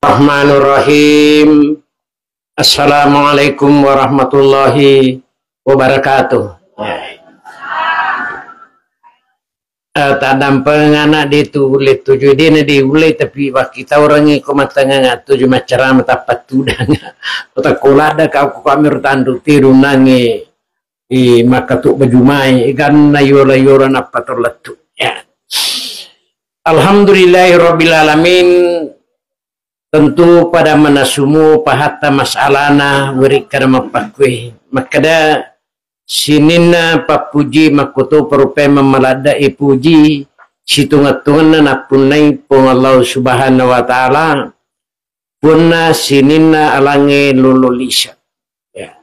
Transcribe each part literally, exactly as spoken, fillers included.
Bismillahirrahmanirrahim. Assalamualaikum warahmatullahi wabarakatuh. Eh, taddampeng anak de tu ulle tuju de na de ulle, tapi wakkitaurengngi ko matenganga tuju maccarama tappa tudang. Otakko ladda kau ko kami ro tandu tiru nangi i makkatu bajumai ganna yola-yola nappa to lettu. Ya. Alhamdulillahirabbil alamin. Tentu pada manasumu pahatta masalana wirikkada mappakkue. Makkada sininna pappuji makkuto parupai mammaladde'i puji situnga-tunganna nappunnai Puang Allah Subhanahu wa Ta'ala, punna sininna alangnge lolo lisa. Ya.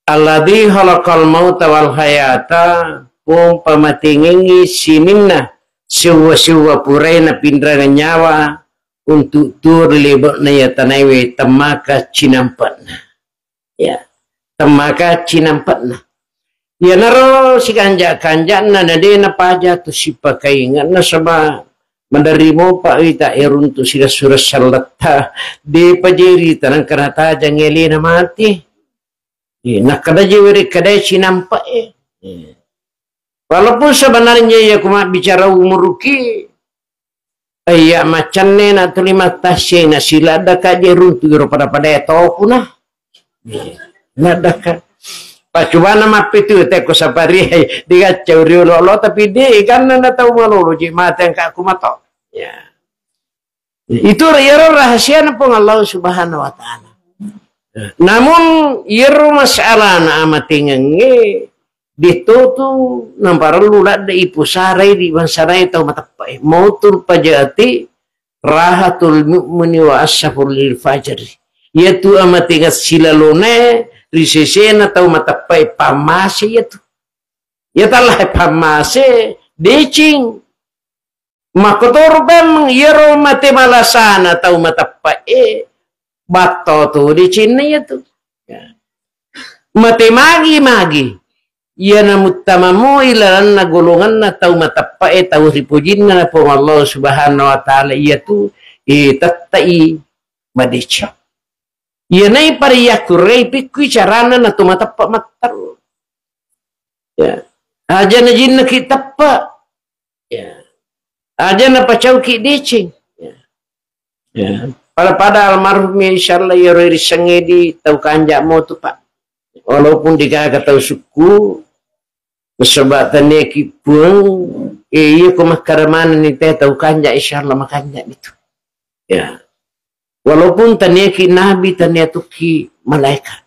Alladzi khalaqal mauta wal hayata, Puang pamatengengngi sininna sewwa-sewwa purae napinrangeng nyawa untuk tuo ri lebo'na iya tanaewe temmaka cinampe'na. Ya, temmaka cinampe'na. Iyanaro sikanja-kanja'na na de napaja tu sipakainge'na saba maderri mopa wita eruntu sigassura selletta de pajeri tanangkana tajang elena mati. Eh, nakkeda je werekkadae cinampe'e. Eh. Walaupun sebenarnya iya ku mabbicara umuruki, iya macanne na tuli mattasse na siladdaka je runtu iro pada-pada toku na. Eh, laddaka. Pacubana mappitu teko sapari digacca uriolo lo tapi de ganna na tau malolo je mate angka ku mato. Ya. Itu iyaro rahasiana Puang Allah Subhanahu wa Ta'ala. Namun iyaro masalahna amatengengnge ditotu naparellu ladde ipusarai di bangsanae tau mateppe'e. Mautul faja'ati rahatul mu'mini wa asafur lil fajri. Iyatu amatengeng silalonae ri sesena tau mateppe'e pammase iyatu. Iya tallahe pammase decing. Makkotoro pemmeng iyaro mate malasana tau mateppe'e batto tu decenna iyatu. Ya. Mate magi-magi iyana muttamamoi lalanna golonganna tau mateppe'e tau ripojinna na Puang Allah Subhanahu wa Ta'ala iyatu, eh, tette'i madeceng. Iyanai pada yakkurei pikkui carana na tu mateppe matteru. Ya. Aja na jinnaki teppe. Ya. Aja napacauki deceng. Ya. Ya. Pada-pada almarhum ya insyaallah iyaro risengnge di tau kanja motu, Pak. Walaupun digaga tau sukku, nasaba taniaki puang, eh, iya ko makkada manenni te tau kanja insyaallah makanja itu. Ya. Walaupun taniaki nabi, taniatuki malaikat.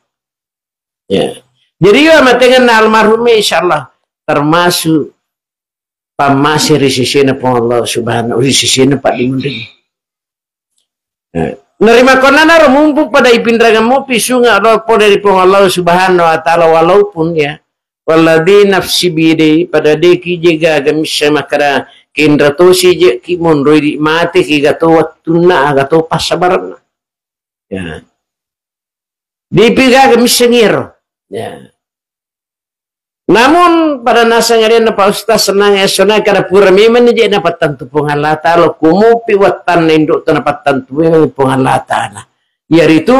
Ya. Jadi iya matengenna almarhum ya insyaallah termasuk pammase ri sesena Puang Allah Subhanahu, ri sesena paddimunringnge. Eh, narimakkonanaro mumpung pada ipinrangeng mopi sunga lao pole ri Puang Allah Subhanahu wa Ta'ala walaupun ya, walladzi nafsi biyadihi pada deki je gaga missa makkada kenra tosi je ki monroi di mate ki gato wattunna agato passabarenna. Ya. Dipi gaga missengiro. Ya. Namun pada naseng arenna Pak Ustaz senang esona kada pura memang ni je napattentu Puang Allah Ta'ala kumupi wattanna induk tu napattentu memang Puang Allah Ta'ala. Yaritu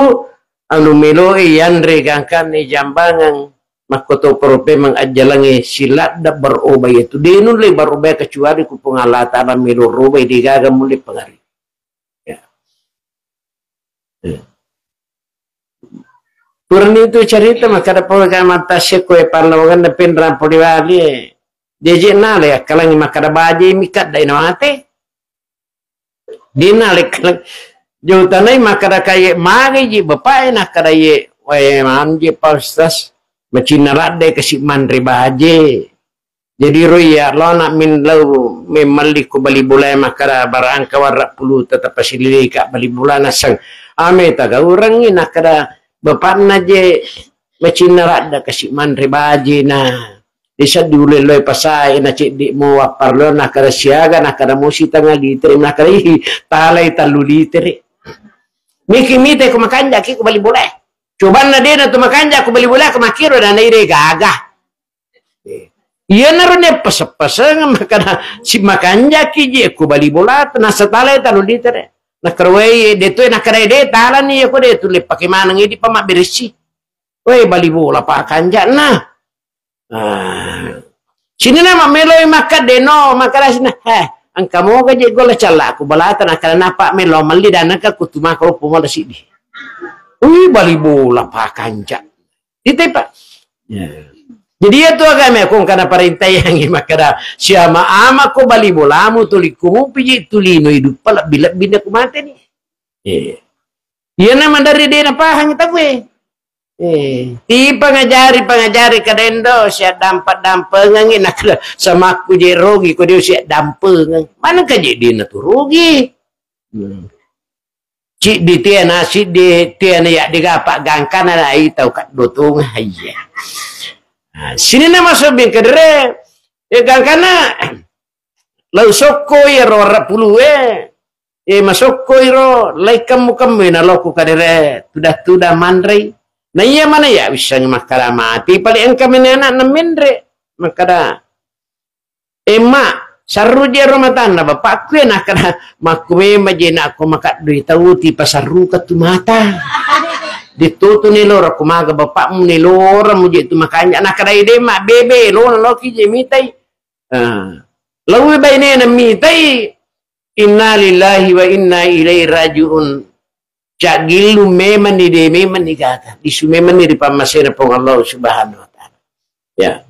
anu meloe yanre gangkanne jambangang makkoto poro memang ajjalange siladda baroba yatu de nulle baroba kecuali ku Puang Allah Ta'ala melo robai de gaga mulle pengari. Ya. Ya. Purani tu carita makkada pole ka mattasse ko e pallawanganna penrang pole wali e. Jeje nale akkalangi makkada baje mi kadda ina mate. Di nale kalang. Jautanai makkada kaye mage ji bapak e nakkada ye wae manje Pak Ustaz. Macinna ladde kasi manre baje. Jadi ro iya lona min lau memmelli ko bali bolae makkada barangka warra puluta tapasililika bali bola naseng ame tagaurengngi nakkada bapakna je macinna ladda kasi manre baje na disaddi ulelloi pasae na ceddi mo wapparlo nakkada siaga nakkada mo sitanga litere nakkada ihi talai tallu litere. Miki mite ko makanjaki ko bali bolae. Cobanna dena tu makanja ko bali bolae ko makkiro dana ire gaga. Iyanaro ne pese-peseng makkada si makanjaki je ko bali bola nasa talai tallu litere. Nakkeda, "Wei, de' tu e," nakkeda, "De' talani, iya ko de' tu leppake maneng idi pa mabberessi." Wei, bali bola pa kanja'na. Ah. Sininna mammeloi makkeda, "De' no," makkeda sininna, "Heh, engka moga je golla callaku balata," nakkeda, "Napa mello melli dan engka kutu maka loppo mola siddi." Wih, bali bola pa kanca. Ite, Pak. Ya. Jadi, iya tu agama ko engka naparentaiangi makkeda, "Siama-ama ko bali bolamu, tuli ko mupi je tu lino idup pa lebbi-lebbinna ku mateni." Iya. Iyana maderri de' napahangi tauwe. Eh, ti pangajari-pangajari kadendo, siaddampa-dampengengi, nakkeda, "Samakku je rogi ko de' siaddampengeng." Manengka je dina tu rogi. Hmm. Ciddi tiana, siddi tiana ya dega pa gangkana na ai tau kaddo tonga, iya. Nah, sininna masobbing kedere, eh, gangkana, lau sokko iyaro warra pulue, eh, masokko iro, lai kemmu-kemmu na loko kadere, tudang-tudang manrei. Na iya mana ya wissang makkada mati, paling engka mene anak na menre, makkada, "Emma, sarru je ro matanna bapakku e," nakkada, "Makku memang je nakko makaddui tau ti pasarruka tu mata. Dittutu ni loro ko maga bapakmu ni loro mu je tu makanja," nakkada, "Ide ma bebe lo na loki je mitai." Ah. Laui bainena mitai, "Innalillahi wa inna ilaihi rajiun." Caggillu memang ni de memang ni gaga. Lisu memang ni ri pammasena Puang Allah Subhanahu wa Ta'ala. Ya.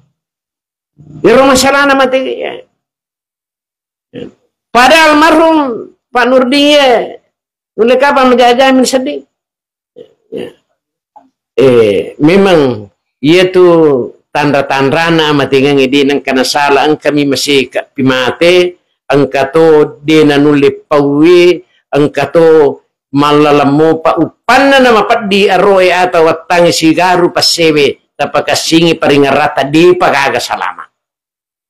Ero masalahna mate, ya. Ya. Pada almarhum Pak Nurdin ya, nulle kapang majajamin sedih. Ya. Eh, memang iya tu tanra-tanrana amatengengnge de nengka nasala, engkami maseka pi mate, engka to de nanulle pauwi, engka to mallaleng mopa uppanna namapeddi aroe atau wattangnge sigaru passewe, tapakassingi paringerrata depa gaga salama.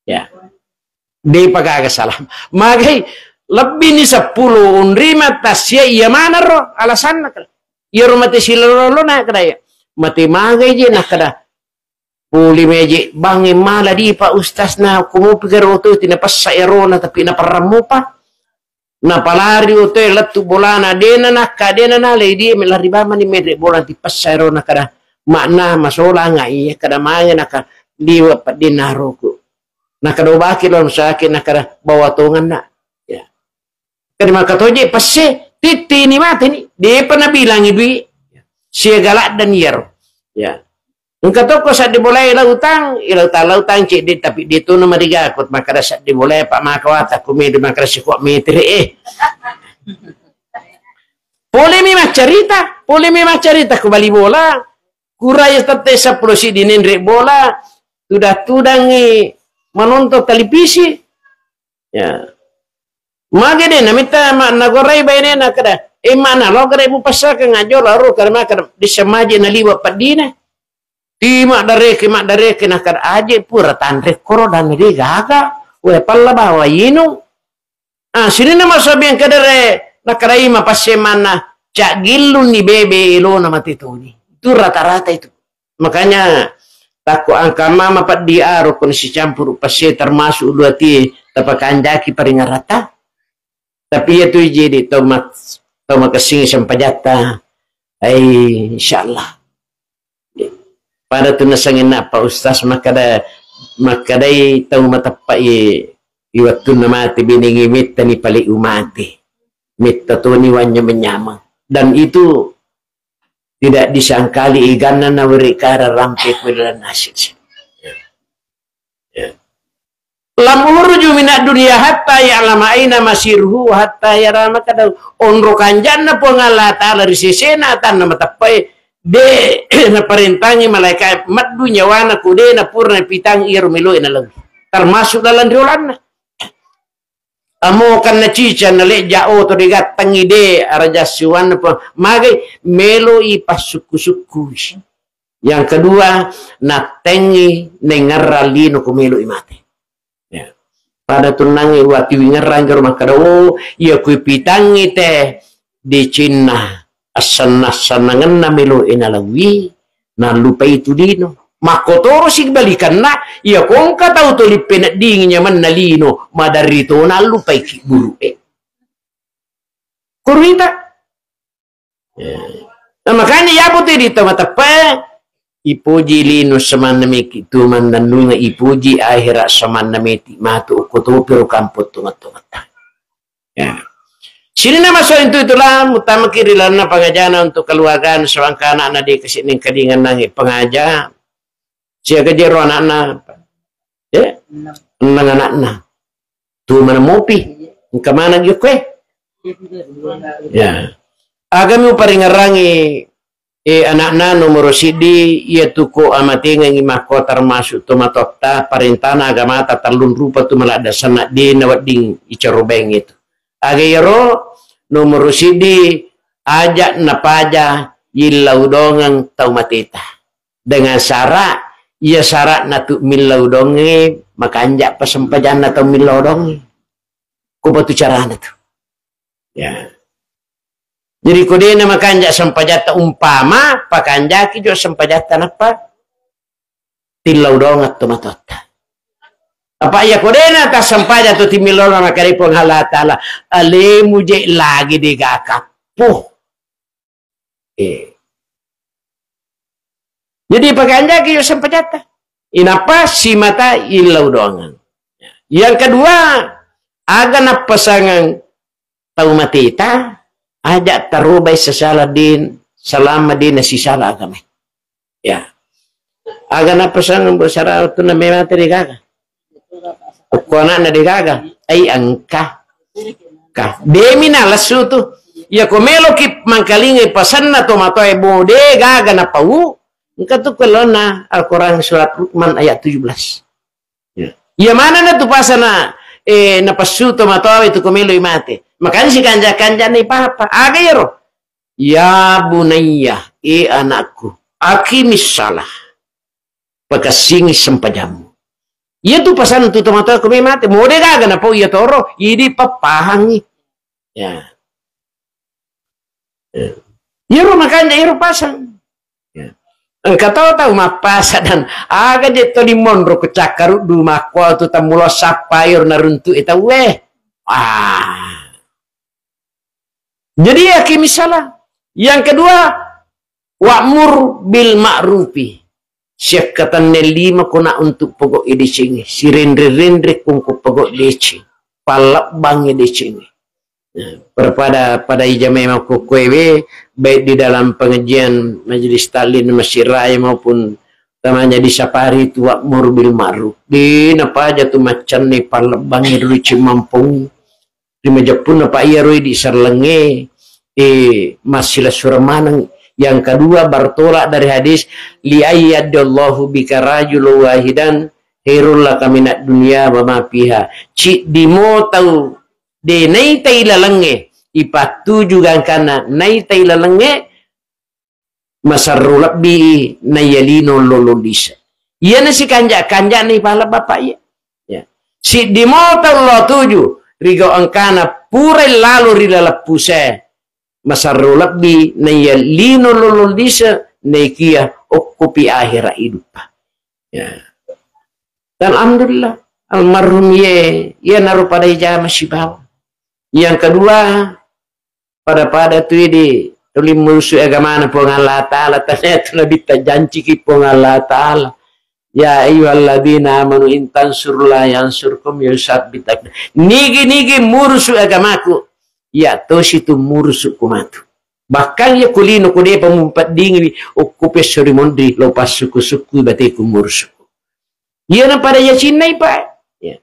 Ya. Depa gaga salama. Magai lebbi ni seppulo unrima tassia iya maneng ro alasanna kala. Iyaro mate silolona kedaya. Mate magai je nakkeda. Puli meje bangnge mala di Pak Ustaz na kumupi garo tu tina pessa erona tapi na parrammupa. Napalari otoe lettu bolana, dena nakka, dena nalai dia melari bamani menre bola tipessa ero nakada makna masola nga iya kada mange naka liwa peddinna aroku. Nakada obaki lo sakit nakada bawa tongan nak. Ya. Kadi makatoje pesse tittini mate ni. Depa nabilangi dui. Siaga laddan iyaro. Ya. Engka tokko sadde bolae lautang, eh, lautang, lautang cedde, tapi de tona mariga, ko makkada sadde bolae, Pak, maka wata, ko mede makkada sikuat metere, eh. Polemi maccarita, polemi maccarita ko bali bola, kuraya tette seppulo siddi nenre bola, tudang-tudangi manonton televisi. Ya. Mage de namitta ma-, nagorai bainena kada, eh, mana lo kada ibu passakeng ajo laro kada makkada dissa maje naliwa peddina. Ti maddareke, maddareke, nakada aje pura tanre koro dan de gaga. We palla bawa inu. Ah, sininna masabiang kadere nakada ima passemanna caggillunni bebe elona mate toni. Itu rata-rata itu. Makanya takko angka mama peddi aro kono sicampuru passe termasuk dua tie tapakanjaki paringarata. Tapi iya tu jadi tau mak-, tau makessing sempajatta. Ai, insyaallah. Pada tu nasangenna Pak Ustaz makkada, makkadai tau mateppa i, i wattunna mate binengi metta ni pale umate. Metta toni wanya menyameng. Dan itu tidak disangkali iganna na weri kara rampe kue dalam nasib. Ya. Ya. Lam ukhruju minad dunya hatta ya'lama aina masiruhu wa hatta yara makadahu. Onro kanjanna Puang Allah Ta'ala ri sesena atanna mateppae, de naparentangi malaika maddu nyawana ko de napurna pitang iyaro meloe naleng. Termasuk dalam riolanna. Amokanna cica nalejja oto de gattangi de araja siwanna Puang. Magai meloi passukku-sukkui. Yang kedua, nattengi nengngerrang lino ku meloi mate. Ya. Pada tunnangngi watiwi ngerrang garo makkada, oh, iya kui pitangngi te dicinna assanna-sannangenna melo e nalawi, nallupai tu lino. Makkotoro sibalikanna, iya kongka tau toli peneddingi nyamenna lino, maderri to nallupai ki buru e. Kurita. Ya. Nah, makanya iya pute di tau mateppa, ipuji lino samanna meki tu mannennunga, ipuji akhirat samanna meti matu okko topiro kampong tongeng-tongetta. Ya. Sininna masola itu, itulah mutamaki ri lalenna pangajana untuk keluarga, sewangka anakna de kasi nengkalingan nangi pengaja. Siaga jero anakna? Ya? Enneng anakna. Tu mana mopi? Engka mana giokkoe? Ya. Agami uparingerangi, eh, anakna nomoro siddi, iya tu ko amatengengi makko termasuk tomatoatta, parentana agamata tellung rupa tu maladda sanna de nawedding icarobeng itu. Aga iyaro nomoro siddi, aja napaja yillau dongeng tau mateta. Dengan syarat, iya syaratna tu millau donge, makanja pa sempajanna tau millau donge. Ko batu carana tu. Ya. Jadi ko dena makanja sempajatta, umpama pakanjaki jo sempajatta nappa tillau dongeng tomatoatta. Apa iya ko dena tassempajang tu timillau dongeng, makkedai Puang Allah Taala, alemu je lagi de gaka. Puh. Eh. Jadi pakanjaki jo sempajatta. Inappa simata illau doangang. Yang kedua, aga nappasangeng tau mateta, aja tarobai sesala din, selama din sisala agama. Ya. Aga nappasangeng bersara tu na memate de gaga. Okko anakna de gaga. Ai engka. Ka. Demi na lesu tu. Ya ko meloki mangkalingai pasanna tomatoa e bo de gaga napau. Engka tu kelona Al-Quran surat Luqman ayat tujuh belas. Ya. Iya mana na tu pasana, eh, napassu tomatoa e tu ko meloi mate. Makanya si kanja-kanja ni papa. Aga iyaro? Ya bunayya, e anakku, aqimis shalah. Pakessingi sempajammu. Iya tu pasanna tu tomatoa ko memate, mode gaga napau iya toro, idi pappahangi. Ya. Ya. Iyaro makanja iyaro pasang. Ya. Engka tau tau mappasa dan aga je to dimonro ku cakkaruddu makko tu tammulo sappa iyaro naruntu e tau e. Ah. Jadi aqimis shalah. Yang kedua, wa'mur bil ma'rufi. Siakkatenni lima kona untuk pogok e decengnge. Sirenre-renre kungku pogok deceng. Pallebbang e decengnge. Nah, perpada pada ijamai makkukkuewe, baik di dalam pengajian majelis taklim Masjid Raya maupun tamanya di sapari tu wa'mur bil ma'ruf. De napaja tu maccanne pallebbang e ri cimampong. Ri majeppunna pa iyaro idi sellengnge, eh, massilessureng maneng. Yang kedua, bertolak dari hadis, li ayyadallahu bika rajul wahidan khairul laka minad dunya wa ma fiha. Ciddi mo tau de naitai lalengnge, ipattuju gangkanna naitai lalengnge, masarro lebbi naiya lino lolong lise. Iyana sikanja-kanja ni pala bapak iya. Ya. Siddi mota lo tuju, rigau engkana purai lalo ri laleng puse. Masarro lebbi naiya lino lolong lise, naikia okkopi akhirat iduppa. Ya. Dan alhamdulillah, almarhum ye, iyanaro pada ijama sibawa. Yang kedua, pada-pada tu idi tuli murusu agamana Puang Allah Ta'ala, ternyata Nabi tajanciki Puang Allah Ta'ala. Ya ayyuhalladzina amanu in tansurullah yansurkum yusabbit aqdam. Nigi-nigi murusu agamaku, ya tosi tu murusu kumatu. Bahkan ya kulino kudepa mumpaddingi okko pesso ri mondri lo passuku-suku bateku murusuku. Iyana pada yacinnai, Pak. Ya.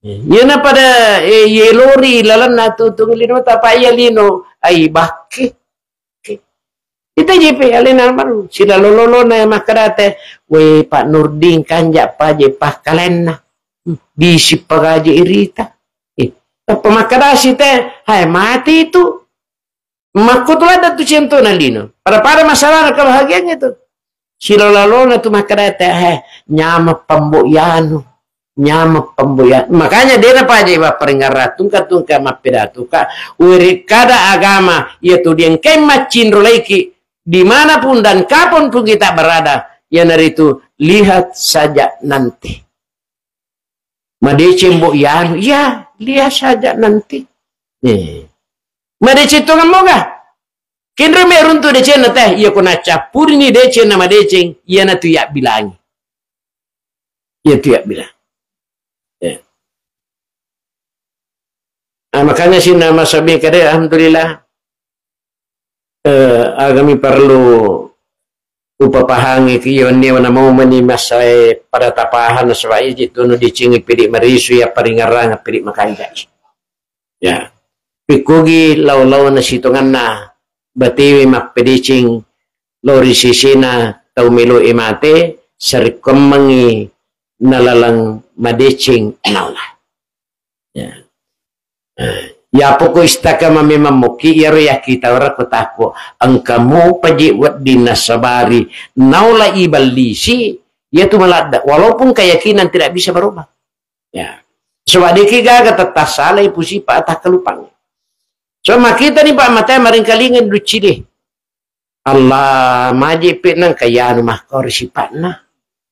Iyana pada, eh, yelori lalenna tutung lino, tapa iya lino, ai bakke. Ita jepe alena almarhum. Silalololona makkedate, "We Pak Nurdin, kanja paje pakkalenna. Hmm, bisi pagaje irita." Eh, tappa makkedasi te, "Hai, mati itu." Makkutu ladde tu centona lino. Pada-pada masalahna kebahagiaan itu. Silalolona tu makkeda te, "Eh, nyameng pambo yanu. Nyameng pambo yanu." Makanya dena paja iwa paringarra tungka-tungka mappedatuka. Wiri kada agama, iya tu diengkai maccinro laiki dimanapun dan kapan pun kita berada, iyanaritu lihat saja nanti. Madeceng bo yanu, ya, lihat saja nanti. Eh. Madeceng tongeng moga. Kenro me runtu decenna teh, iya ko naccappurini deceng na madeceng, iyanatu yabbilangi. Iyatu yabbilang. Ya. Ah, makanya sih nama sabi kade, alhamdulillah. Eh, agami perlu upapahangi ki, iya wenni wana mau meni massae pada tapahan, nasaba iji tunu dicingi pidi marisu, ya paringarang pidi makanjai. Ya. Pikkugi lau-launa sitonganna batewe mappedeceng lao ri sesena tau meloe mate, sarekkuammengngi nalaleng madeceng naola. Ya. Eh, ya poko istaka mamemang mokki, iyaro yakkitawara ko tako engka mopa je wedding nasabari naola iballisi, iyatu maladde, walaupun keyakinan tidak bisa berubah. Ya. Sebab deki gaga tetap salah ipusi pa atakkalupang. So makita ni pa mata maringkalinga ducci de. Allah, majeppe nangka yanu mahkoro sipatna.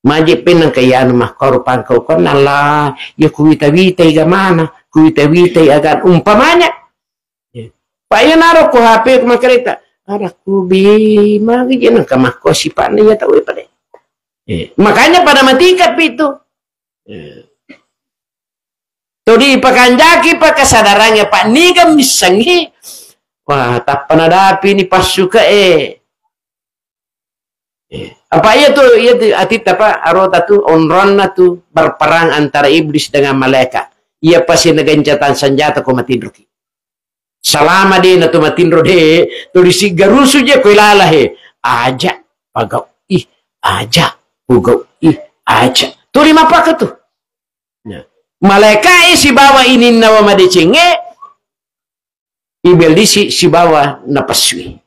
Majeppe nangka yanu mahkoro pangkau konna. Allah, ya kuwita-witai gamana, kuwita-witai agan umpamanya. Ya. Pak, iya naro ko H P ko makareta. Ada kubi, magi je nangka mahko sipatna ya tau pade. Ya. Makanya pada matika pi itu. Eh. Todi pakanjaki pa kesadarannya, Pak, niga missengi. Wah, tappa nadapi ni passuka e. Eh, apa iya tu, iya tu atitta, Pak, arota tu onronna tu berperang antara iblis dengan malaikat. Iya pasti negencatan senjata ko matinroki. Salama de na to matinro de, to disiggarusu je ko ilala he. Aja pagau ih, aja pugau ih, aja. To lima paka tu. Nah, malaika e sibawa ininna wa madecengnge, ibelisi sibawa napessui.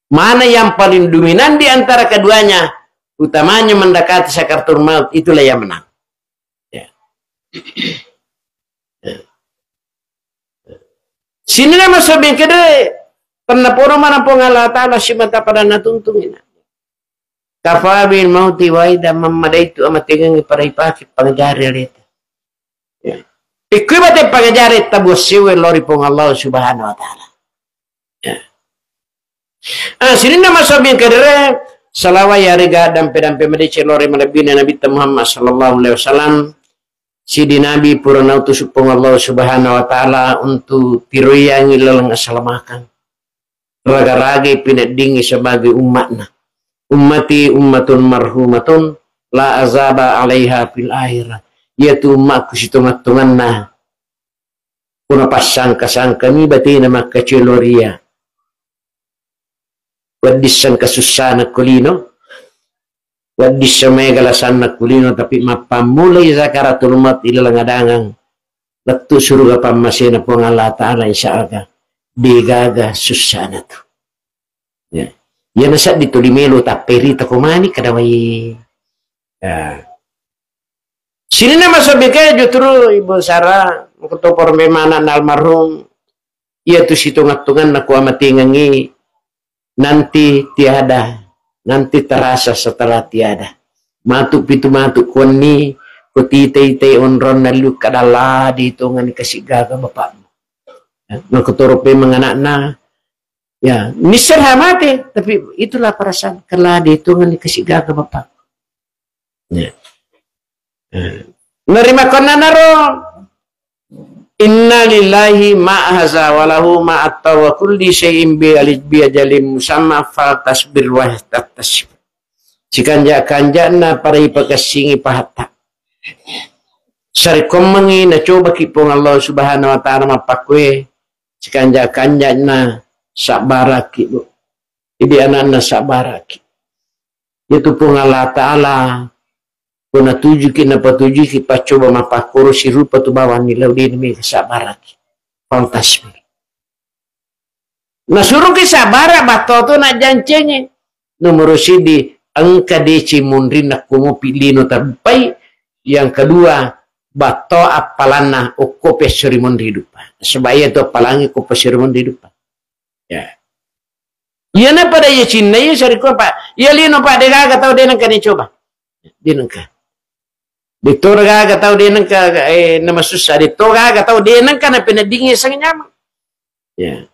Mana yang paling dominan di antara keduanya, utamanya mendekati sakaratul maut, itulah yang menang. Ya. Ya. Sininna masobing kede, pennapono mana Puang Allah Ta'ala simata pada natuntung ina. Kafa bil mauti waida, mammadai tu amatengengi pada ipake pangajari aleta. Ya. Ikkui bate pangajari tabuassiwe lori Puang Allah Subhanahu wa Ta'ala. Ya. Ah, sininna masobing kedere, salawa yarega dampe-dampe madeceng lori malebbina Nabitta Muhammad sallallahu alaihi wasallam. Sidi Nabi pura nautusu Puang Allah Subhanahu wa Ta'ala untuk tiroiyangi laleng asalamakang. Raga-raga pineddingi sebagai ummatna. Ummati ummatun marhumatun la azaba alaiha fil akhirah. Iyatu ummakku sitonga-tonganna. Kuna passangka-sangkami batena makkacoe loria. Wedding sengka sussana kulino, wedding semega lasanna kulino, tapi mappammulai sakaratul maut ilaleng adangang lettu suruga pammasena Puang Allah Ta'ala, insya Allah degaga sussana tu. Ya. Iyana seddi tuli melo tapperita ko mani kadawai. Ya. Sininna masobike jutru Ibu Sarah, mengko to porombe mana'na almarhum, iya tu sitonga-tonganna ko amatengengi nanti tiada, nanti terasa setelah tiada. Matu pitu matu kuanni, ko tita-itai onronna liu kadalla ditongani kasigaga bapakmu. Ya, mengko toro pemeng anakna, ya, nisser ha mate, tapi itulah perasaan kala ditongani kasigaga bapakku. Ya. Eh. Narimakonna naro, inna lillahi ma akhadha wa lahu ma a'ta wa kulli syai'in bi ali-, bi ajalin musamma fal tasbir wa tasbir. Sikanja-kanjana pada ipakessingi pahatta. Sarekkoammengngi nacobaki Puang Allah Subhanahu wa Ta'ala mappakkue, sikanja-kanjana sabbaraki, Bu. Idi ananna sabbaraki. Yaitu Puang Allah Ta'ala, ko natujuki, napatujuki paccoba mappakkoro sirupa tu bawanni lao, de' nami sabbaraki. Fal tasbir. Nasuruki sabbara batto tu najjancengi. Nomoro siddi, engka deceng munrinna ko mopi lino tabbai. Yang kedua, batto appalanna okko pessori monri duppa. Sebab iya tu appalangi ko pessori monri duppa. Ya. Iyana pada iya cinna iya sarikko, Pak. Iya lino, Pak, de' gaga tau de' nengka ni coba. De' nengka. Detto gaga tau de' nengka, eh, namasussa. Detto gaga tau de' nengka napeneddingi seng nyameng. Ya.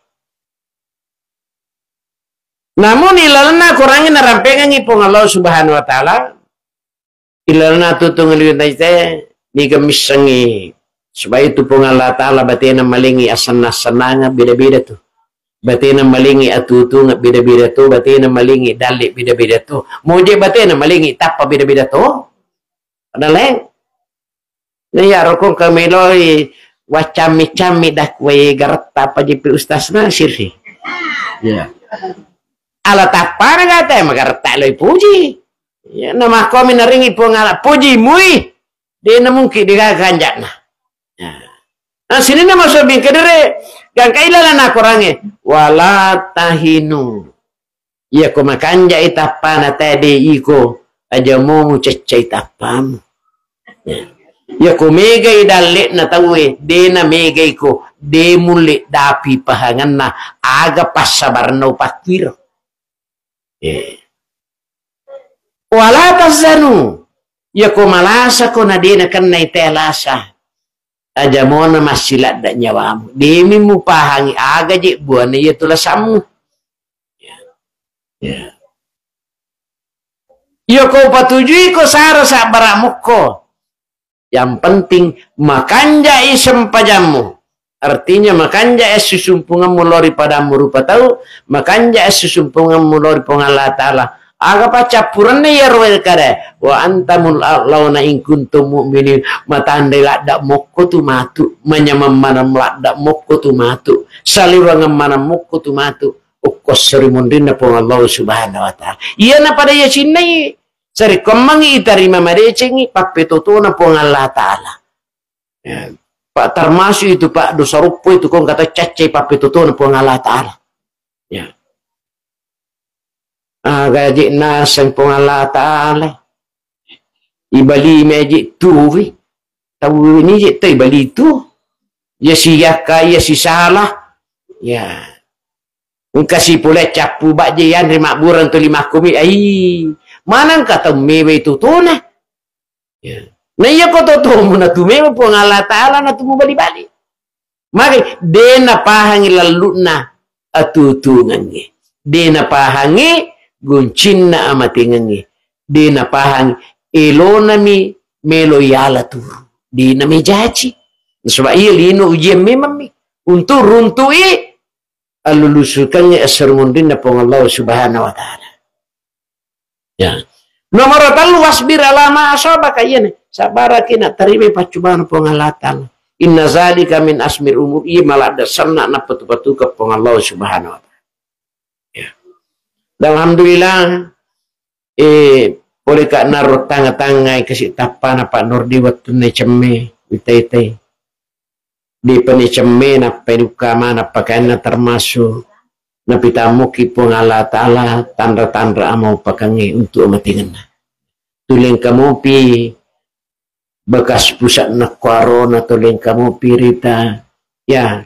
Namun ilalenna Korangnge narampengengngi Puang Allah Subhanahu wa Ta'ala, ilalenna tutungeng liwita ite, niga missengngi, supaya itu Puang Allah Ta'ala batena malengngi asenna-sennangeng beda-beda tu. Batena malengngi atutungeng beda-beda tu, batena malengngi dalle beda-beda tu. Moje batena malengngi tappa beda-beda tu. Ada lain. Nah, ya rokong kameloi waccammi-cammi dakwai garetta apa jepi Ustaz Nasir sih. Iya. Ala tappana gata ya magaretta loi puji. Ya, namakkomi naringi Puang Allah, puji mui. Dena mungkin digaga kanjana. Ya. Nah, sini nama sobi kedere, gangkai lala nakorange. Wala tahinu. Iyako makanjai tappana tae de iko, aja mo muceccai tappamu. Iyako megai dalle'na tauwe, de namegaiko, de mulle dapi pahanganna, aga passabarenna upakkuiro. Eh. Wala tazanu, iyako malasako na de nakennai tae lasa. Aja mona massiladda nyawamu. Demi mupahangi aga je buana iya tulasammu. Ya. Ya. Iyako upatujuiko sara sabbara mokko. Yang penting makanjai sempajammu. Artinya makanjai susumpungammu lao ri padammu rupa tau, makanjai susumpungammu lao ri Puang Allah Ta'ala. Aga paccappurenna iyaro kada, "Wa antumul a'launa in kuntum mu'minin." Matanre ladda mokko tu matu, manyameng maneng ladda mokko tu matu, saliwangeng maneng mokko tu matu. Okko esso ri munrinna Puang Allah Subhanahu wa Ta'ala. Iyana pada iya cinnai, sarekkoammengngi itarima madecengngi pappetotona Puang Allah Ta'ala. Ya. Pak, termasuk itu, Pak, dosa ruppo itu, kong kata caccai pappetotona Puang Allah Ta'ala. Ya. Aga je naseng Puang Allah Ta'ala. Ibali meji tuwi. Tau ini je tau ibali tu. Ya siyakka, ya sisala. Ya. Engka sipole cappu bajje yanre mabbureng tu lima kumi. Ai, maneng kata mewe itu tona. Ya. Na iya ko to tomu na tu mewe Puang Allah Ta'ala na tu mubali-bali. Maka de napahangi lallu'na atutungengnge. De napahangi guncinna amatengengnge. De napahangi elonami melo yala turu. De namejaci. Sebab iya lino ujian memang mi. Untuk runtui allulusukengnge esso ri munrinna Puang Allah Subhanahu wa Ta'ala. Ya. Nomor tellu, wasbir ala ma asabaka, iyane, sabaraki na terima paccubana Puang Allah Ta'ala. Inna zalika min asmil umur, iya maladde senna napatu-patuka Puang Allah Subhanahu wa Ta'ala. Ya. Dan alhamdulillah, eh, pole ka naro tanga-tangai kasi tappana Pak Nurdi wettunna cemme, itai-tai. Dipani cemme nappai dukka maneng pakaianna, termasuk napitammuki Puang Allah Ta'ala tanra-tanra amau pakangnge untuk amatengenna. Tuleng kamopi bekas pusatna kuarona, tuleng kamopi rita. Ya,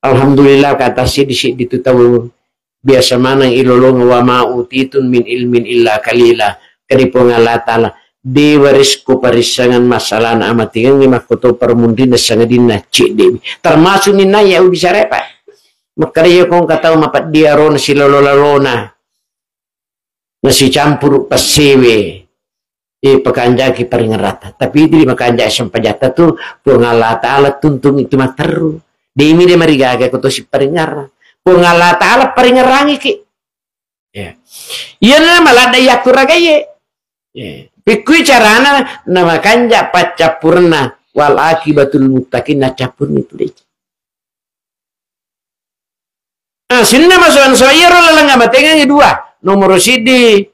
alhamdulillah kata siddi-siddi tu tau biasa maneng ilolongeng, "Wa ma utitun min ilmin illa qalila." Kadi Puang Allah Ta'ala, de warisku parissengan masalana amatengengnge makkoto permunrinna sangadinna cedde'mi. Termasuk ninna iya ubicara, Pak. Makkada iya kong katau mapeddi arona silalo-lalona. Nasicampuru passewe. Eh, pakanjaki paringerrata. Tapi itu di makanjaki sempajatta tu, Puang Allah Ta'ala tuntung itu matteru. Demi de marigaga ko tosi paringerra. Puang Allah Ta'ala paringerrangiki. Ya. Iya na maladda yakkuragaye. Ya. Pikkui carana na makanja paccappurenna wal akibatul muttaqin, na cappurni tu dece. Ah, sinna masukan so iyaro laleng amatengengnge dua. Nomoro siddi,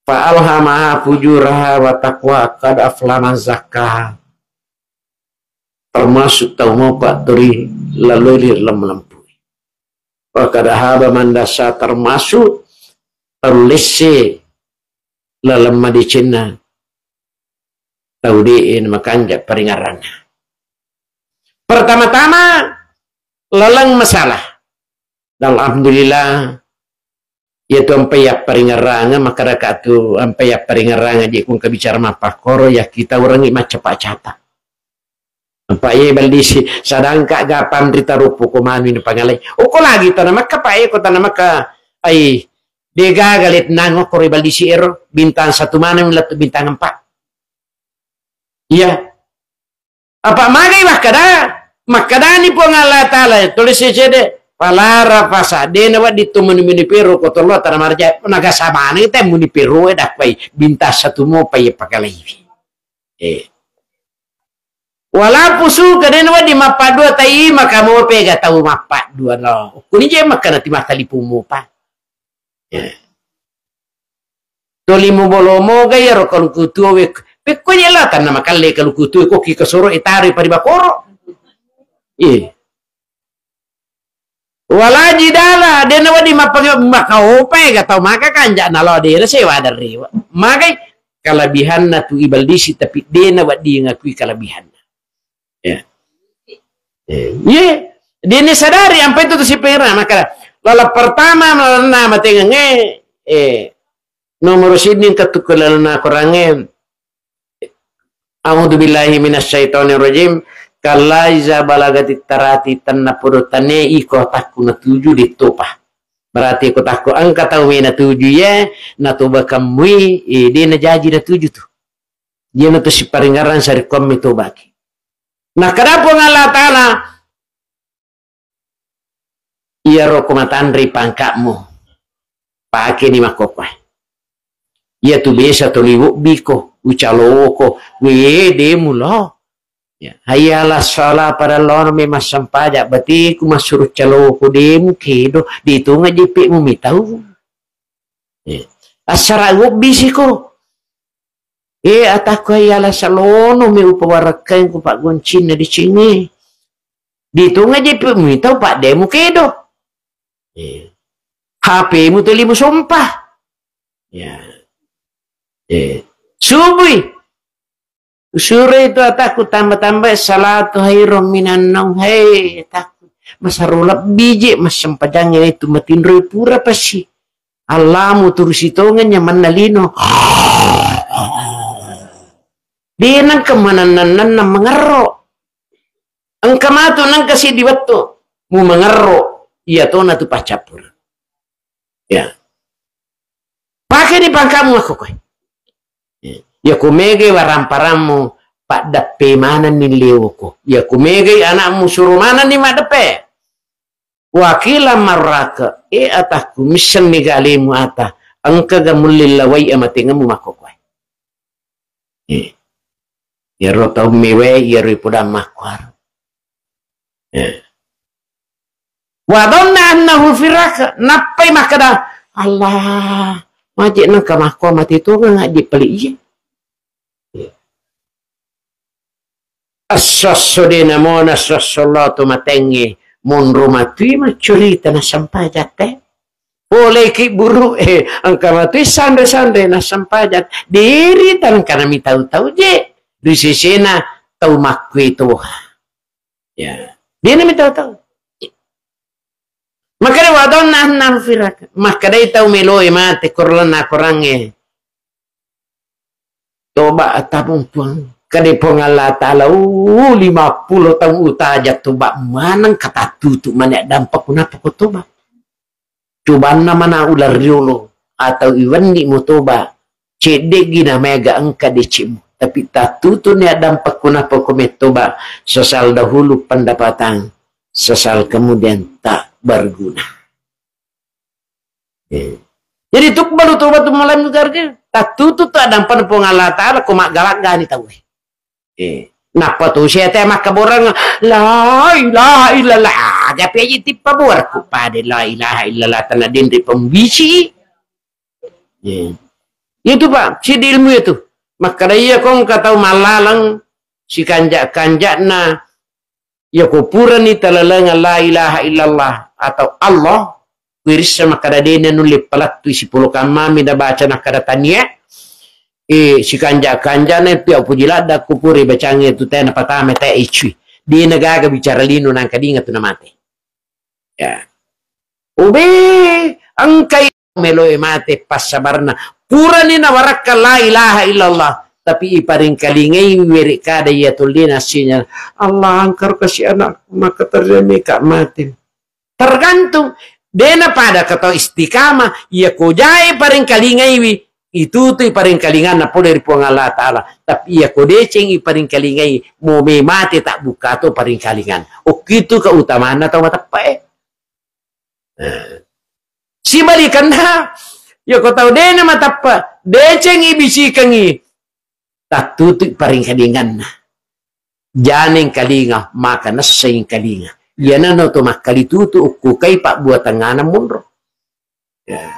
fa alhamaha fujuraha wa taqwa, qad aflaha man zakkaha. Termasuk tau mopa tori laloi ri lem-, lempui. Wa qad haba man dassa, termasuk tau lesse laleng madecenna tau de'e makanja paringerranna. Pertama-tama laleng masalah. Dan alhamdulillah, iyatu ampai yapparingerrangeng, makkadaka tu ampai yapparingerrangeng, je ku engka bicara mappakkoro, yakkitaurengngi maccapa-capa. Apa ye baldisi sadangka ga panrita rupu ko manu ini pangalai. Oko lagi tana maka pa ye ko tana maka ai dega galet nang ko ri baldisi ero bintang satu mana milatu bintang empat. Iya. Apa magai makkada? Makkadani Puang Allah Ta'ala, tulis cede, "Fala rafasa," dena wedding tu muni-muni pero ko tollo tana marja, naga samane te muni pero e dakkai bintang satu mo pa ye pakalai. Eh. Wala fusuka, dena wedding mappaddua tai maka mope ga tau mappaddua no. Kuni je makkana ti mattalipu mopa. Eh. Toli mubolomo ga yaro kaluku tuo we. Pekko je la tanna makalle kaluku tuo ko ki kasoro e taro e pari bakoro. Eh. Wala jidala, dena wedding mappange maka opa e ga tau maka kanja na lo dena sewa dariwa. Magai kalabihanna tu ibaldisi tapi dena wedding ngakui kalabihanna. Ya. Eh, ye, dene sadari ampai tu si pengerang maka lala pertama lala nama tengengnge, eh, nomor sini ketuk lala korangnge. A'udzubillahi minasyaitonirrajim. Kalla iza balagatit taraqi, tenna podo tane iko atakku natuju de topa. Berarti ko takku engka tau me natuju ye, natoba kemmui, eh, de najaji natuju tu. Iyana tu siparingerang sarekkuammi tobaki. Nakkeda Puang Allah Ta'ala, iyaro ko matanre pangka'mu, pakeni makkokkoe. Iya tu biasa toli wobbiko, ucaloko, we de mulo. Ya, hayya ala sholah pada lono me massempajang, batiku massuro caloko de mukedo, de tonga jeppemu mitau. Eh, assara wobbisiko. Eh, atakku hayya ala salono me upawarakkaeng ku paggoncinna decengnge. Ditonga jeppemu mitau padde mukedo. Eh, H P-mu toli musompa. Ya. Eh, subui. Usuroi tu atakku tamba-tambai salatu khairum minan naum. Hei, atakku. Masaro lebbi je massempajangnge itu matinroi pura pasi. Allamu turusi tongeng nyamanna lino. De nengka manennang-nennang mangerro. Engka matu nengka siddi wettu mu mangerro. Iya tona tu paccappureng. Ya. Pakeni pangkamu makkokkoe. Ya. Iya ku megai waramparammu paddeppe manenni lewoko. Iya ku megai anakmu suro manenni maddeppe. Wakila marraka, e atakku, missenni ga alemu ata, engka ga mulli lawai amatengemmu makkokkoe. Eh. Iyaro tau mewai, iyaro ipodang makkuaro. Eh. Wa dhanna annahu firaka, nappai makkeda, Allah, maje nengka makko mate tongeng aje pale iye. Esso-esso de namona esso-esso lo to matengnge monro matui maccurita nassempajang te. Poleki buru e engka matui sanre-sanre nassempajang. Deri tangkana mitau-tau je ri sesena tau makkue toha. Ya. Dena mitau-tau. Makkedai wa dhanna annahu firaq. Makkedai tau meloe mate korlanna korangnge. Toba atabung Puang. Kade Puang Allah Ta'ala, uh, lima puluh taung utaja toba maneng katattutu mane dampak kunapa ko toba. Cobanna mana ular riolo atau iwenni mo toba, cedde gina mega engka decemu. Tapi tattutu ne dampak kunapa ko mettoba, sesal dahulu pendapatan, sesal kemudian tak berguna. Eh. Jadi tukbalu taubatun malam juga harga. Tattutu tu adampan Puang Allah Ta'ala ko maggalak gani tau. Eh. Nappa tu saya teh makkaborang la ilaha illallah. Aga peji tippa buarku pada la ilaha illallah tanah dendri pembisi. Eh. Itu Pak, sidi ilmu itu. Makkada iya kong katau malaleng sikanjak-kanjakna. Iya ko purani talalengeng la ilaha illallah atau Allah, wirissa makkada dena nulle palattui sipolo kammami nabaca nakkada tania. Eh, sikanjak-kanjakna itu ya puji ladda ku pura bacangnge tu tena patame te icui. Dena gaga bicara lino nangka dinga tu namate. Ya. Ube, engkai meloe mate passabarna. Purani nawarakka la ilaha illallah. tapi iparingkalingai were kada iya tollina assinya, Allah angkar kasi anakku, maka terjadi ka mati. Tergantung, dena pada ketau istiqamah, iya ko jae paringkalingaiwi, itu tu iparingkalinganna pole ri Puang Allah Ta'ala. Tapi iya ko deceng iparingkalingai, mo me mate tak buka to paringkalingan. Okkitu keutamaan tau mateppa e. Sibalikanna, iya ko tau dena matappa, deceng ibisikangi, tattutu paringkalinganna. Janeng kalinga, maka nesseng kalinga. Iyana no to makkali tutu ukkukai pabbuatangana monro. Ya.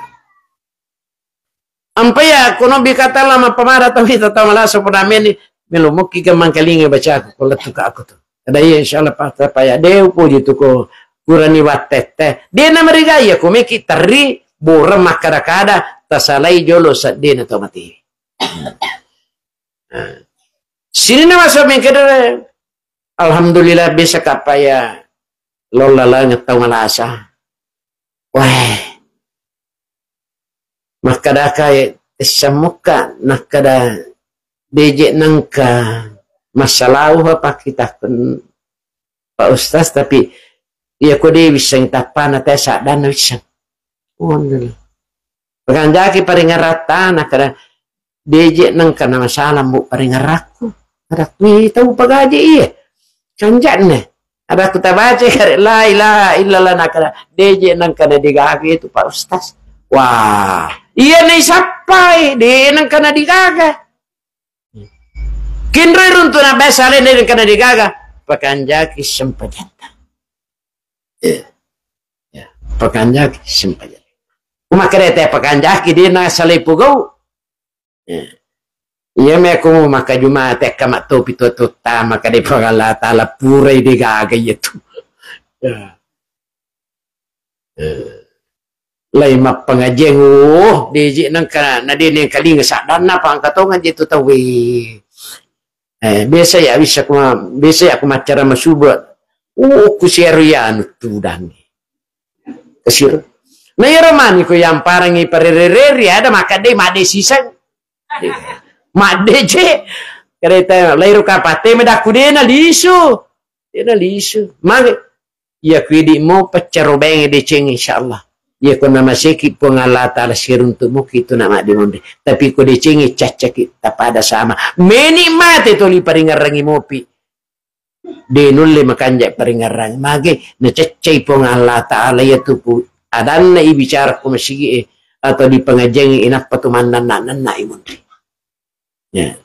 Ampai ya, kono bikata lama pamada tau ita tau malasa pona meni, melo mokki gammang kalinga bacaku, ko lettu ka aku tu. Ada iya, insya Allah, pa-, pa-, ya, deu puji tu ko kurani wattette. Dia na merigaya, ko meki terri, boreng makkada-kada, tasalai jolo seddena to mati. Sininna masuk mengkedere, alhamdulillah, bisa kapaya lolla langit tau malasa. Wah, makkadaka, e, essamukka, nakkada deje nengka masalau apa kita ken-, Pak Ustaz, tapi iya ko de wisseng tappana te saddanna wisseng. Alhamdulillah. Pakanjaki paringaratta, nakkada deje nengka na masalah, mbu, paringarakku. Adakku, "Ih, tau pagaje iya. Kanjakne." Adakku, "Tabaca kare la ilaha illallah," nakkada, "Deje nengka na digaga itu, Pak Ustaz." Wah, iya na isappai, de nengka na digaga. Kinroi runtu na biasa le, de nengka na digaga. Pakanjaki sempajatta. Iya. Ya, pakanjaki sempajatta. Umakkeda te pakanjaki, de na salai pogau. Eh. Iya me aku makkajuma tekka mattopi to tutta, makkeda Puang Allah Ta'ala purai degaga iya tu. Ya. Eh. Lai mappangajiang, oh, deje nengka na de nengkalinga saddanna pangkatongan je tu tauwe. Eh, biasa ya, bisa kuma, biasa ya kuma acara masuba. Oh, ku seru ya anu tudang. Kasir. Na iyaro mani ko yamparangngi parerereri ada makkadde madde siseng. Madde je. Kereta lairu kapate medakku dena lisu. Dena lisu. Mage. Iya ku idi mo paccarobeng deceng insyaallah. Iya ko namaseki Puang Allah Ta'ala siruntu muki tu na madde monde. Tapi ko deceng caccaki tapada sama. Meni mate toli paringarangi mopi. De nulle makanja paringerrang. Mage naceccai Puang Allah Ta'ala iya tu pu-, adanna ibicara ko masigi e atau di pengajian e, inappa tu mannanna-nanna i munri. Ya.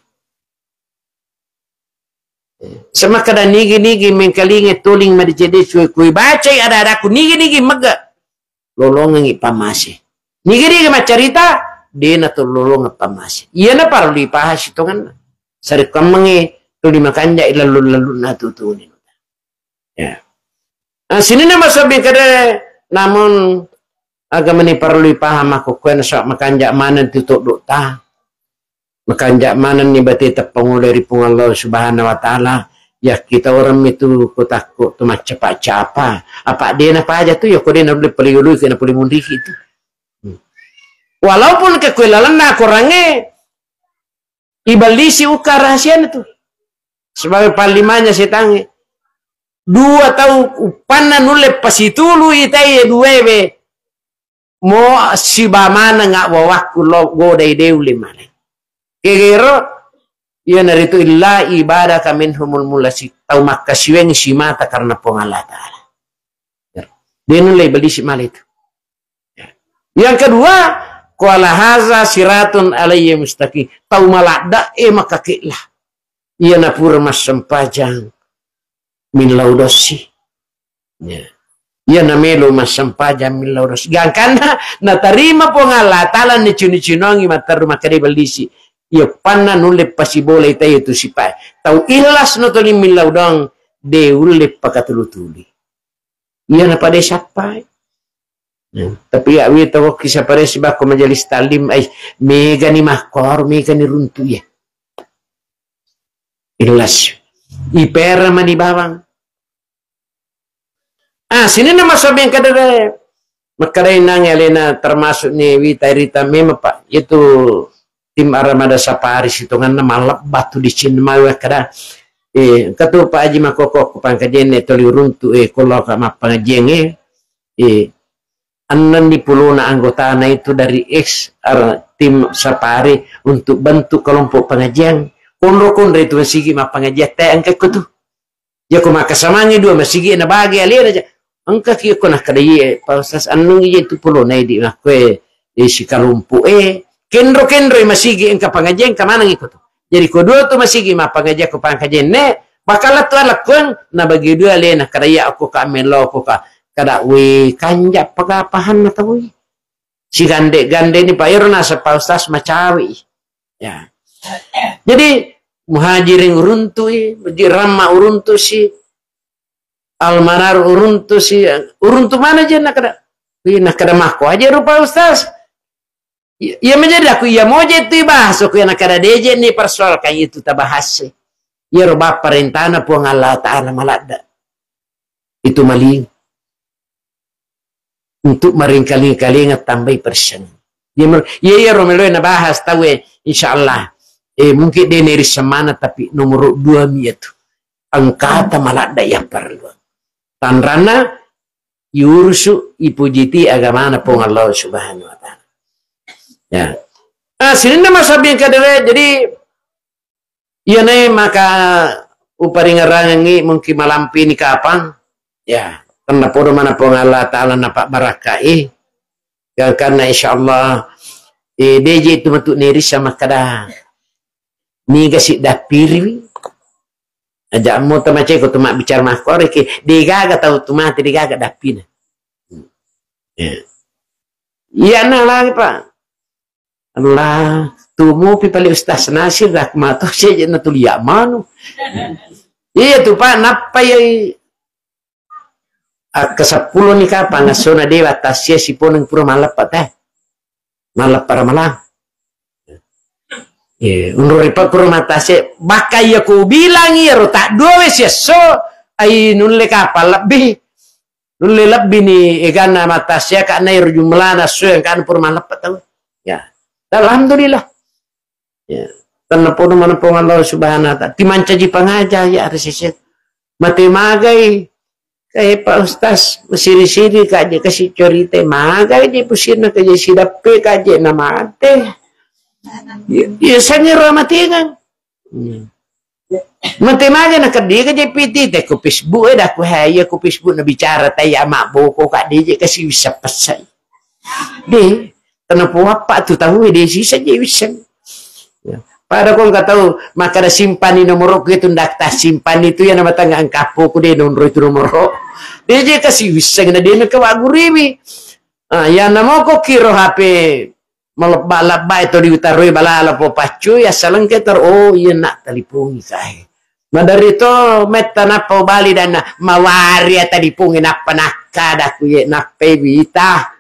Semakkada nigi-nigi mengkalinga toling madeceng-deceng kui bacai ada-adaku nigi-nigi mega. Lolongengngi pammase. Nigi-nigi maccarita, dena to lolongeng pammase. Iyana parellu ipaha sitongenna. Sarekkuammengnge tuli makanja ilallu-lallunna tutuni. Ya. Ah, sininna masobbing kada, namun agamani parellu ipaha makkukkuena sa makanja maneng tu toddo'ta. Makanja manenni bateta pangolo ri Puang Allah Subhanahu wa Ta'ala, yakkitaureng mitu ko takko tu maccapa-capa. Apa dena paja tu, ya ko dena ulle paliului kena pole munriki tu. Hmm. Walaupun ke kue lalenna korangnge, ibellisi uka rahasiana tu. Sebagai panlimanya setangnge. Dua tau uppanna nulle pasitulu itai dua ebe. Mo siba maneng wawakku lo godai deuli male. Kegero, iyanaritu illa ibadaka minhumul mulasi, tau makkasiweng simata karena Puang Allah Ta'ala. De nulle ibellisi male itu. Yang kedua, qala haza siratun alayya mustaqim. Tau maladda e makakella. Iyana pura massempajang millau dossi. Ya. Iyana melo massempajang millau dossi. Gangkanna natarima Puang Allah Ta'ala nicuni-cunongi matteru makkeda bellisi. Iya panna nulle pasibolai tau itu sipa. Tau ikhlas no tuli millau doang de ulle pakatulu-tuli. Iyana pada sappai. Ya. Tapi ya wi tawakki sapare sibakko majelis taklim ai megani makkoro megani runtu ya. Ikhlas. Ipera mani bawang. Ah, sininna masobbing kadere. Makkedai nangnge alena termasuk ni wita rita memang, Pak. Itu tim Armada Safari sitongenna malebba tu di Cinnamui makkeda, eh, engka tu Pak Haji makkokko ko pangkajianna toli uruntu, eh, ko lao ka mappangajiang, eh, eh, enneng di pulona anggotana itu dari ex ar-, tim Safari untuk bentuk kelompok pengajian. Konro-konro itu masigi mappangajiang te engka ko tu. Yako makkasamangngi dua masigi na bage alena ja. Engka ki ko nakkeda iye, Pak Ustaz, enneng ije tu pulona idi makkoe, eh, sikalompo, eh, kenro-kenro masigi engka pangajian, engka maneng iko tu. Jadi ko dua tu masigi mappangajian ko pangkajianne, bakal tu alakkuang na bagi dua alena kada iya ko ka melo ko ka kada we kanja pagapahan na tawwe. Sigande-gande ni Pak ero nasa Pak Ustaz macawi. Ya. Jadi Muhajirin uruntui, Ramma uruntu si, Almanar uruntu si, uruntu mana je nakkeda? Wih, nakkeda makko aja rupa Ustaz. Iya, iya menjadi aku iya moje tu bahas aku yang nakkeda deje ni persoalkan itu tabahas. Iya roba perintahna Puang Allah Ta'ala maladda. Itu maling. Untuk maringkaling-kalinga tambai persen. Iya mer-, iya, iya, ro meloe nabahas tauwe, insyaallah. Eh, mungkin de neri semana, tapi nomor dua mi itu. Engkata maladda iya perlu. Tanrana yurusu ipujiti agamana Puang Allah Subhanahu wa Ta'ala. Ya. Ah, sininna masabbing kadere, jadi iyanae maka uparingerangengngi mungkin malampini kapang, ya, tennapodo mana Puang Allah Ta'ala napabbarakkai, gangkanna insyaallah, eh, deje itu metu neri sama kada niga si dapiriwi, aja mo tamace ko tu mabbicara makkoreki, degaga tau tu mati, degaga dappina. Ya. Iya na lagi, Pak. Allah, tu mupi pale Ustaz Nasir dah matu seje na tulia manu. Iya tu Pak, nappa iya akka seppulo ni kapang assona dewa tasya siponeng pura malleppa teh. Malleppa ramalang. Iya, unro ripa pura matasse, bakka iya ku bilang iya ro tak dua we siesso, ai nulle kapang lebbi. Nulle lebbi ni eganna matasse ka na iro jumlana so yang kan pura malleppa tau. Ya. Alhamdulillah. Ya. Tennapodo mana Puang Allah Subhanahu wa Ta'ala. Timancaji pangaja ya ari sese. Mate magai. Kae Pak Ustaz, masiri-siri kaje kasi corita magai je pusirna kaje sidappe kaje na mate. Ya, ya sangero amatengang. Hmm. Mate magai na keddi kaje piti te ku Facebook e dah ku hai ya ku Facebook na bicara tai ama boko ka deje kasi bisa pesai. De, tennapo wappa tu tau de sisa je wisseng. Ya. Pada ko engka tau makkada simpani nomoro ku itu ndak ta simpani tu ya nama tangga engkapo ku de nonro itu nomoro. De je kasi wisseng na de na kawa guriwi. Ah, ya namo ko kiro H P malebba-lebba itu diutaroi balala po paccu ya salengke ter oh iya nak talipongi kae. Maderri to metta nappa ubali danna mawari ata dipungi nappa nakkada ku ye nappai wita.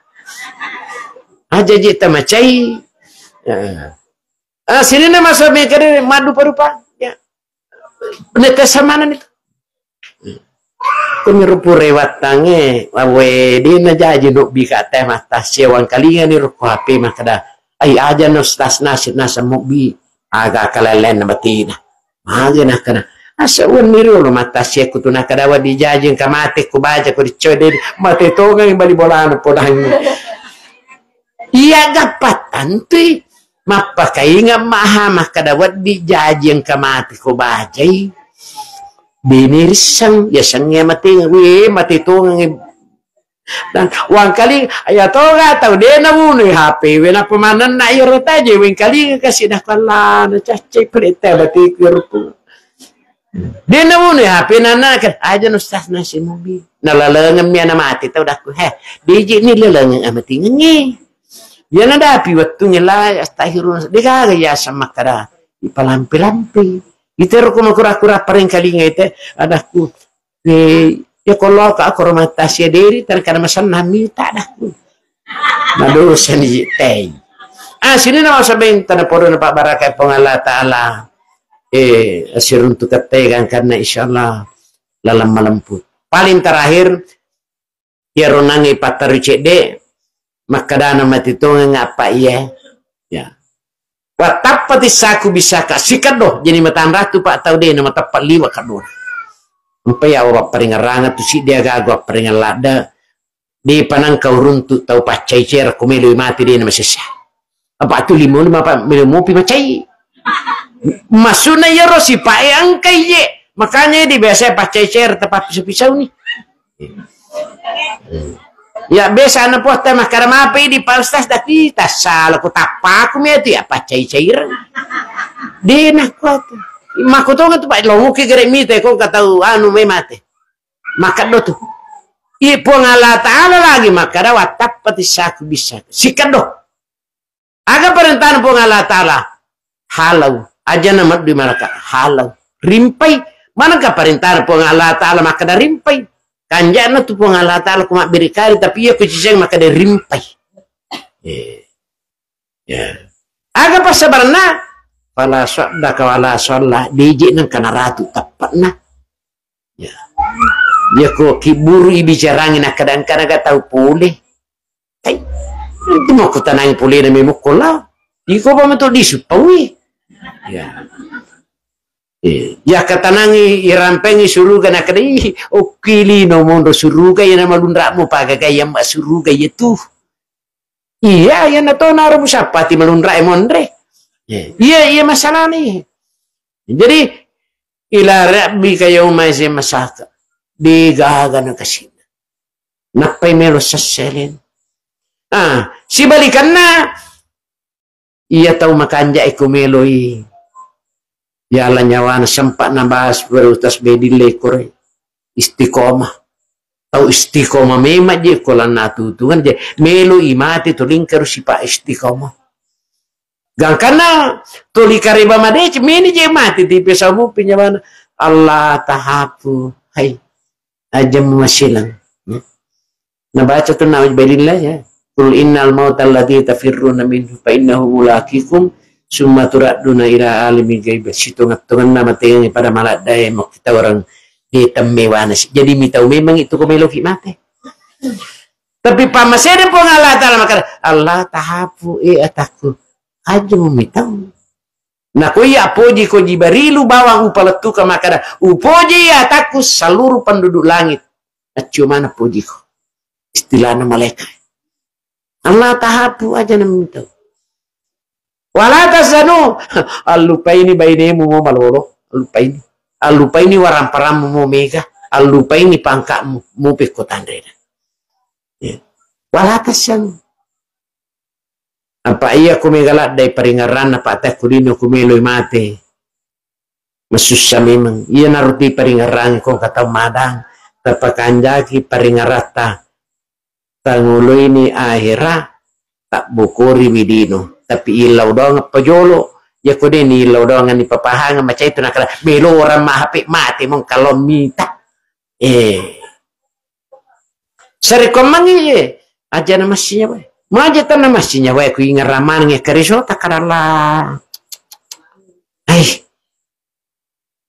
Aja je tamacai. Eh. Ah, sininna masa mekade maddupa-dupa. Ya. Neta samana itu. Kuni rupu rewattange, wawe dina jaji nobbi ka teh mata sewang kalinga ni ruko H P makada. Ai aja no stas nasib nasa mobbi. Aga kalelen batina. Mage nakkana, asa wenni riolo mattasie kutu nakkada wedding jaji engka mate ku baja ko diccoe de mate tongengi bali bolana podangngi. Iya gappa tantui mappakainga maha makkada wedding jaji engka mate ko bajai. Bene risseng, yasengnge mate, we mate tongengi. Dan wangkaling, iya toga tau de nawunui H P we, nappa manenna iyaro taje wengkalinga kasi dah kallana cacce pale te batiku iyaro tu. De nawunui H P nana kan aja no stas nasi mobil. Nalalengeng mi ana mati tau dakku he. Deji ni lalengeng amatingengi. Iya nadapi wettunge la astagfirullah. Degaga yaseng makkada ipalampe-lampe. Itero ko makura-kura parengkalinga ite adakku. Eh, ya kalau ka aku rumah tasya deri, terkadang masanna mita dah. Madosa ni tei. Ah, sini nama sabeng tanah podo na Pak Baraka Pong Allah Ta'ala. Eh, siruntu ketegang karena insyaallah lalam malempu. Paling terakhir, ya ronangi pataru cedde, makkadana mati tongeng apa iya. Ya. Wattappa tissaku bissaka, sikeddo, jadi matanratu pa tau de na matappa liwa keddona. Empa ya Allah, paringerranga tu siddi agaga, paringan ladda, de panangka uruntu tau paccai cera ko meloi mati de na masessa. Apa tu limo lima pa melo mopi macai. Masuna yaro sipae angkai ye. Makanya di biasa paccai cera tepat pisau-pisau ni. Ya biasa ana posta makkara mape di Pak Ustaz, tapi tassala ko tappaku mi tu ya paccai-caireng. De nakkuatu. Makkutonga tu Pak, lomoki gere mite ko engka tau anu me mate. Makkeddo tu. Iya Puang Allah Ta'ala lagi makkada wattappa tissaku bissaka. Sikeddo. Aga parentana Puang Allah Ta'ala? Halau. Aja na meddu maraka. Halau. Rimpai. Manakah parentana Puang Allah Ta'ala makkada rimpai? Kanjana tu Puang Allah Ta'ala ku mabbiri kari, tapi iya ku ciceng makkada rimpai. Eh. Ya. Aga passabaranna? Fala saddaka wala shalla. Deje nengka naratu tappakna. Ya. Ya ko kiburu ibicarangi nakkada engka naga tau pole. Hai, nanti mau kutanangi polena memukko lao. Iko pa metu lisu paui. Ya. Eh, ya katanangi irampengi suruga nakkada, "Ih, okkilino monro suruga ya na malunrakmu pagagai yamma suruga ya tu." Iya, ya na tona ro musappati malunrak e monre. Eh, iya, iya masalahnya. Jadi, ila rabbika yauma idzin masaka. Degaga na kasina. Nappai melo sesselen. Ah, sibalikanna, iya tau makanja iko meloi yala nyawana, sempat nabahas Ustaz Bedil le kore istiqomah. Tau istiqomah memang je ko lanna tutungan je. Melo i mate to lingkaru sipa istiqomah. Gangkanna tuli kareba madeceng, meni je mati tipe samupi nyawana. Allah tahapu. Hai. Aja mu masilang. Nabaca tu nauzubillah ya. Qul innal mautal ladzi tafirruna minhu fa innahu mulaqikum summa turadduna ila alimil ghaib. Sitonga-tonganna matengeng pada maladdae makkita orang de temmewana. Jadi mitau memang itu ko meloki mate. Tapi pammasena Puang Allah Ta'ala makkada, "Allah tahapu e atakku." Aja mumitau. Nako iya poji ko Jibarilu bawang upalettuka makkada, "Upoji atakku seluruh penduduk langit." Accio mana pojiko. Istilahna malaikat. Allah tahapu aja na mumitau. Wala tahzanu. Allupaini bainemu mo malolo. Allupaini. Allupaini waramparammu mo mega. Allupaini pangka'mu mo pekko tanrena. Ya. Wala tahzanu. Apa iya ku mega laddai paringerranna pa takku lino ku meloi mate. Masussa memang. Iya naruti paringerrangi ko engka tau madang. Tapakanjaki paringeratta. Tangoloini ahera, tabbokoriwi lino. Tapi illau doang pajolo. Iya ko deni illau doang ni papahang macai tu nakala melo orang mahape mate mong kalau mita. Eh. Sarekkoammengngi, eh, aja na massinyawai. Maja tanna massinyawai ku ingerang maneng ya karisota karalla. Ai.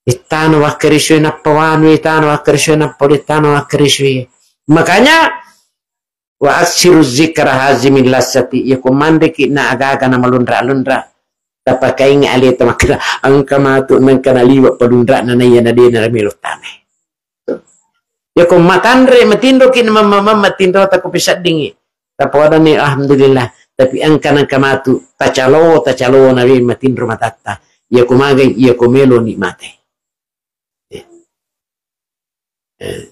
Ittano wakkarisoi nappa wanu, ittano wakkarisoi nappa, ittano wakkarisoi. Makanya, wa aksiru zikra hazimin lasati, ya ko manreki na agaga na malunra-lunra. Tapakaingi aleta makkeda, engka matu nengka naliwa palunra'na na iya na dena melo tame. Yako matanre matinroki na mamma-mamma tinrota ko piseddingi. Tapoadani alhamdulillah. Tapi engka nengka matu tacalo, tacalo nawe matinro matatta. Yako magai, yako melo ni mate. Eh. Eh.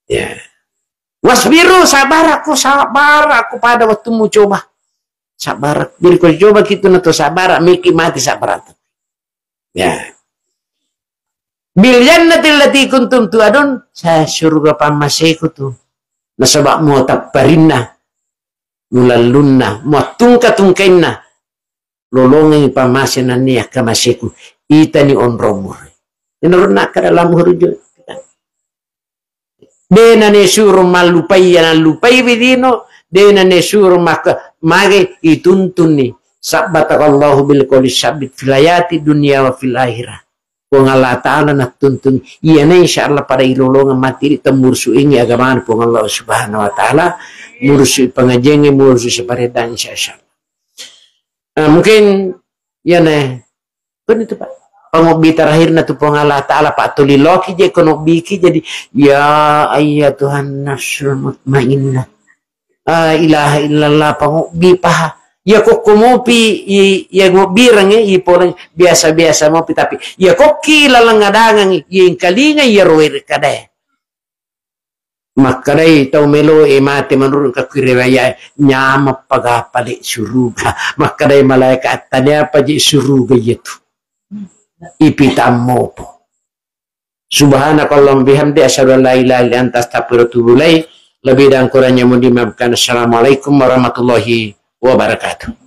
Ya. Wasbiru, sabarakko, sabarakko pada wettummu coba. Sabarak. Jadi ko coba kitu na to sabara, meki mati sabarak. Ya. Bil jannati allati kuntum tu'adun, saya surga pammaseku tu. Nasaba mua tapparinna, mulallunna, mua tungka-tungkainna. Lolongengi pammase nannia kamaseku, itani onrommu. Inarunna kada lamu rujuk. Dena ne suro mallupai ya nallupai widino, dena ne suro maka mage ituntunni. Sabbataka Allahu bil qawli sabit fil hayati dunya wa fil akhirah. Puang Allah Ta'ala nattuntun. Iyana insya Allah pada ilolongan mati ri temmurusu ini agama Puang Allah Subhanahu wa Ta'ala, murusu pangajengi, murusu separedang insya Allah. Eh, mungkin ya ne, kan itu Pak, pangobbi terakhirna tu Puang Allah Ta'ala, Pak, tuli loki je konobbiki jadi, ya ayyatuhan nafsul mutmainnah, la ilaha illallah, pangobbi paha. Ya kokko mopi, i- ya ngobbireng, i poleng biasa-biasa mopi, tapi ya kokki laleng adangang, ya ingkalinga ya roe kadae. Makkedai tau melo e mate menurut engka kui riwayat, nyameng paga pale suruga. Makkedai malaikat, tania paji suruga iyatu. Ipitammopo. Subhanakallahumma bihamdi, asyhadu an la ilaha illa anta, astaghfiruka wa atubu ilaik. Lebih dan kurangnya mohon dimaafkan. Assalamualaikum warahmatullahi wabarakatuh.